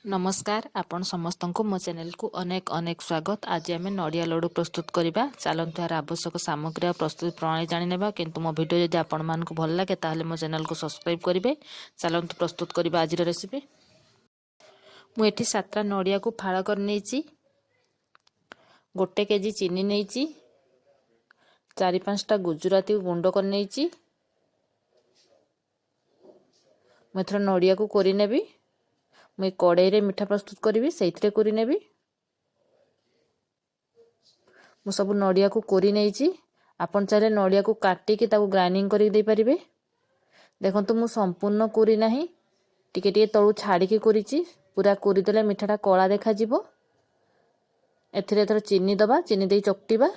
ନମସ୍କାର, ଆପଣ ସମସ୍ତଙ୍କୁ ମୋ ଚ୍ୟାନେଲକୁ ଅନେକ ଅନେକ ସ୍ୱାଗତ। ଆଜି ଆମେ ନଡ଼ିଆ ଲଡ଼ୁ ପ୍ରସ୍ତୁତ କରିବା। ଚାଲନ୍ତୁ ଏହାର ଆବଶ୍ୟକ ସାମଗ୍ରୀ ଆଉ ପ୍ରସ୍ତୁତି ପ୍ରଣାଳୀ ଜାଣିନେବା। କିନ୍ତୁ ମୋ ଭିଡ଼ିଓ ଯଦି ଆପଣମାନଙ୍କୁ ଭଲ ଲାଗେ ତାହେଲେ ମୋ ଚ୍ୟାନେଲକୁ ସବସ୍କ୍ରାଇବ୍ କରିବେ। ଚାଲନ୍ତୁ ପ୍ରସ୍ତୁତ କରିବା ଆଜିର ରେସିପି। ମୁଁ ଏଠି 7ଟା ନଡ଼ିଆକୁ ଫାଳ କରିନେଇଛି, 1 କେଜି ଚିନି ନେଇଛି, 4-5ଟା ଗୁଜୁରାତି ଗୁଣ୍ଡ କରିନେଇଛି। ମୁଁ ଏଥର ନଡ଼ିଆକୁ କୋରିନେବି। ମୁଁ ଏ କଡ଼େଇରେ ମିଠା ପ୍ରସ୍ତୁତ କରିବି, ସେଇଥିରେ କୋରିନେବି। ମୁଁ ସବୁ ନଡ଼ିଆକୁ କୋରି ନେଇଛି। ଆପଣ ଚାହିଁଲେ ନଡ଼ିଆକୁ କାଟିକି ତାକୁ ଗ୍ରାଇଣ୍ଡିଙ୍ଗ କରିକି ଦେଇପାରିବେ। ଦେଖନ୍ତୁ ମୁଁ ସମ୍ପୂର୍ଣ୍ଣ କୋରି ନାହିଁ, ଟିକେ ଟିକେ ତଳୁ ଛାଡ଼ିକି କୋରିଛି। ପୁରା କୋରିଦେଲେ ମିଠାଟା କଳା ଦେଖାଯିବ। ଏଥିରେ ଏଥର ଚିନି ଦେବା, ଚିନି ଦେଇ ଚକଟିବା।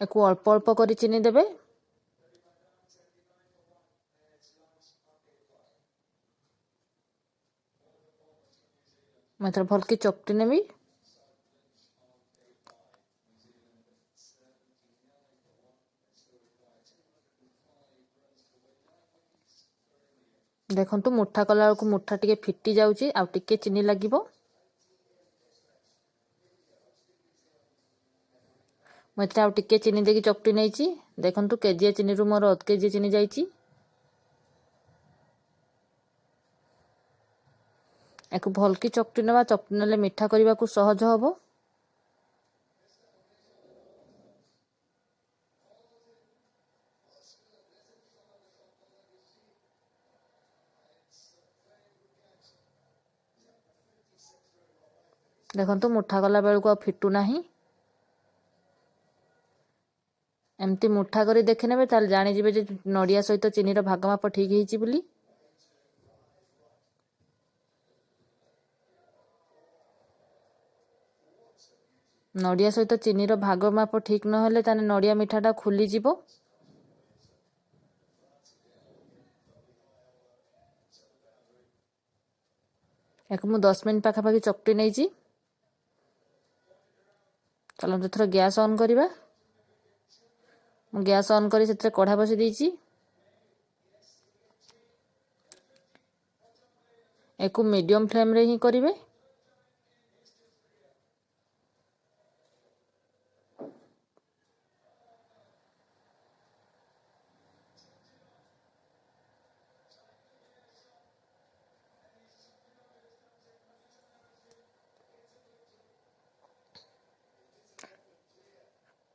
ୟାକୁ ଅଳ୍ପ ଅଳ୍ପ କରି ଚିନି ଦେବେ। ମୁଁ ଏଥର ଭଲକି ଚକଟି ନେବି। ଦେଖନ୍ତୁ ମୁଠା କଲା ବେଳକୁ ମୁଠା ଟିକେ ଫିଟି ଯାଉଛି, ଆଉ ଟିକେ ଚିନି ଲାଗିବ। ମୁଁ ଏଥିରେ ଆଉ ଟିକେ ଚିନି ଦେଇକି ଚକଟି ନେଇଛି। ଦେଖନ୍ତୁ କେଜିଏ ଚିନିରୁ ମୋର ଅଧ କେଜିଏ ଚିନି ଯାଇଛି। ୟାକୁ ଭଲକି ଚକଟି ନେବା। ଚକଟି ନେଲେ ମିଠା କରିବାକୁ ସହଜ ହେବ। ଦେଖନ୍ତୁ ମୁଠା କଲା ବେଳକୁ ଆଉ ଫିଟୁ ନାହିଁ। ଏମିତି ମୁଠା କରି ଦେଖିନେବେ, ତାହେଲେ ଜାଣିଯିବେ ଯେ ନଡ଼ିଆ ସହିତ ଚିନିର ଭାଗ ମାପ ଠିକ୍ ହେଇଛି ବୋଲି। ନଡ଼ିଆ ସହିତ ଚିନିର ଭାଗ ମାପ ଠିକ୍ ନହେଲେ ତାହେଲେ ନଡ଼ିଆ ମିଠାଟା ଖୋଲିଯିବ। ୟାକୁ ମୁଁ 10 ମିନିଟ୍ ପାଖାପାଖି ଚକଟି ନେଇଛି। ଚାଲନ୍ତୁ ଏଥର ଗ୍ୟାସ୍ ଅନ୍ କରିବା। ମୁଁ ଗ୍ୟାସ୍ ଅନ୍ କରି ସେଥିରେ କଢ଼ା ବସାଇ ଦେଇଛି। ୟାକୁ ମିଡ଼ିୟମ୍ ଫ୍ଲେମ୍ରେ ହିଁ କରିବେ।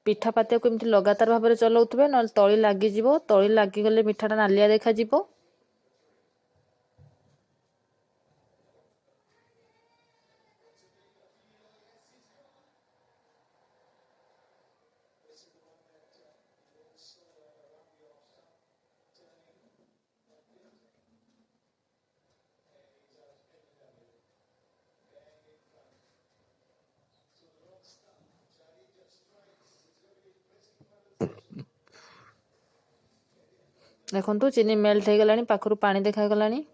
ପିଠା ପାତିଆକୁ ଏମିତି ଲଗାତାର ଭାବରେ ଚଲାଉଥିବେ, ନହେଲେ ତଳି ଲାଗିଯିବ। ତଳି ଲାଗିଗଲେ ମିଠାଟା ନାଲିଆ ଦେଖାଯିବ। ଦେଖନ୍ତୁ ଚିନି ମେଲ୍ଟ ହେଇଗଲାଣି, ପାଖରୁ ପାଣି ଦେଖାଗଲାଣି।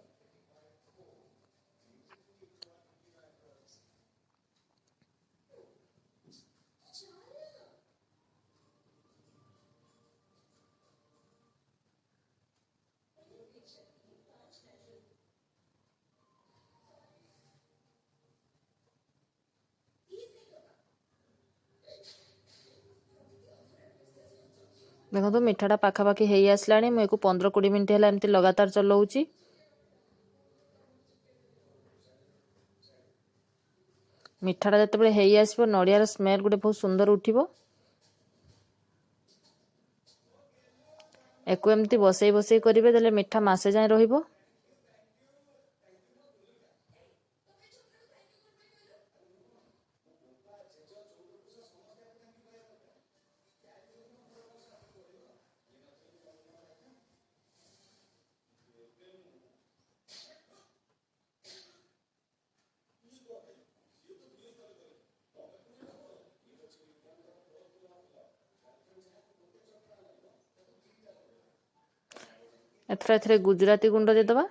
ଦେଖନ୍ତୁ ମିଠାଟା ପାଖାପାଖି ହେଇ ଆସିଲାଣି। ମୁଁ ୟାକୁ 15-20 ମିନିଟ୍ ହେଲା ଏମିତି ଲଗାତାର ଚଲାଉଛି। ମିଠାଟା ଯେତେବେଳେ ହେଇ ଆସିବ ନଡ଼ିଆର ସ୍ମେଲ୍ ଗୋଟେ ବହୁତ ସୁନ୍ଦର ଉଠିବ। ୟାକୁ ଏମିତି ବସେଇ ବସେଇ କରିବେ, ତାହେଲେ ମିଠା ମାସେ ଯାଏଁ ରହିବ। ଏଥର ଏଥିରେ ଗୁଜୁରାତି ଗୁଣ୍ଡ ଦେଇଦେବା।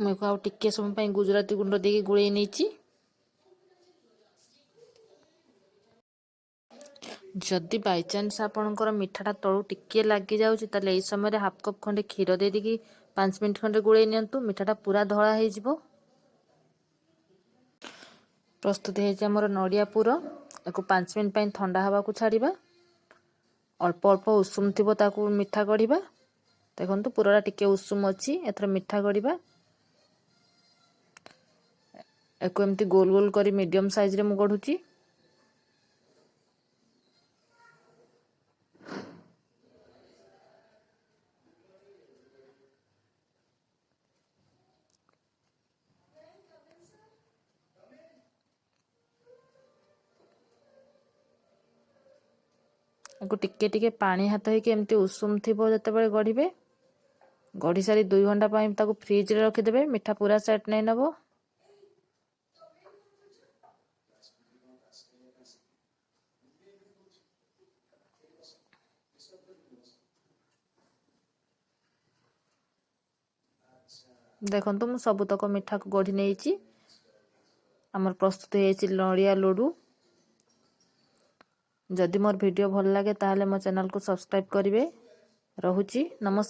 ମୁଁ ଆଉ ଟିକିଏ ସମୟ ପାଇଁ ଗୁଜୁରାତି ଗୁଣ୍ଡ ଦେଇକି ଗୋଳେଇ ନେଇଛି। ଯଦି ବାଇଚାନ୍ସ ଆପଣଙ୍କର ମିଠାଟା ତଳୁ ଟିକିଏ ଲାଗିଯାଉଛି, ତାହେଲେ ଏଇ ସମୟରେ ହାଫ୍ କପ୍ ଖଣ୍ଡେ କ୍ଷୀର ଦେଇକି 5 ମିନିଟ୍ ଖଣ୍ଡେ ଗୋଳେଇ ନିଅନ୍ତୁ, ମିଠାଟା ପୁରା ଧଳା ହେଇଯିବ। ପ୍ରସ୍ତୁତ ହେଇଛି ଆମର ନଡ଼ିଆ ପୁର। ଏହାକୁ 5 ମିନିଟ୍ ପାଇଁ ଥଣ୍ଡା ହେବାକୁ ଛାଡ଼ିବା। ଅଳ୍ପ ଅଳ୍ପ ଉଷୁମ ଥିବ ତାକୁ ମିଠା ଗଢ଼ିବା। ଦେଖନ୍ତୁ, ପୁରଟା ଟିକେ ଉଷୁମ ଅଛି। ଏଥର ମିଠା ଗଢ଼ିବା। ଏହାକୁ ଏମିତି ଗୋଲ ଗୋଲ କରି ମିଡ଼ିୟମ୍ ସାଇଜ୍ରେ ମୁଁ ଗଢ଼ୁଛି। ଏହାକୁ ଟିକେ ଟିକେ ପାଣି ହାତ ହେଇକି ଏମିତି ଉଷୁମ ଥିବ ଯେତେବେଳେ ଗଢ଼ିବେ। ଗଢ଼ି ସାରି 2 ଘଣ୍ଟା ପାଇଁ ତାକୁ ଫ୍ରିଜରେ ରଖିଦେବେ, ମିଠା ପୁରା ସେଟ୍ ନେଇ ନେବ। ଦେଖନ୍ତୁ, ମୁଁ ସବୁତକ ମିଠାକୁ ଗଢ଼ି ନେଇଛି। ଆମର ପ୍ରସ୍ତୁତ ହେଇଯାଇଛି ନଡ଼ିଆ ଲଡ଼ୁ। ଯଦି ମୋର ଭିଡ଼ିଓ ଭଲ ଲାଗେ, ତାହେଲେ ମୋ ଚ୍ୟାନେଲକୁ ସବସ୍କ୍ରାଇବ୍ କରିବେ। ରହୁଛି, ନମସ୍କାର।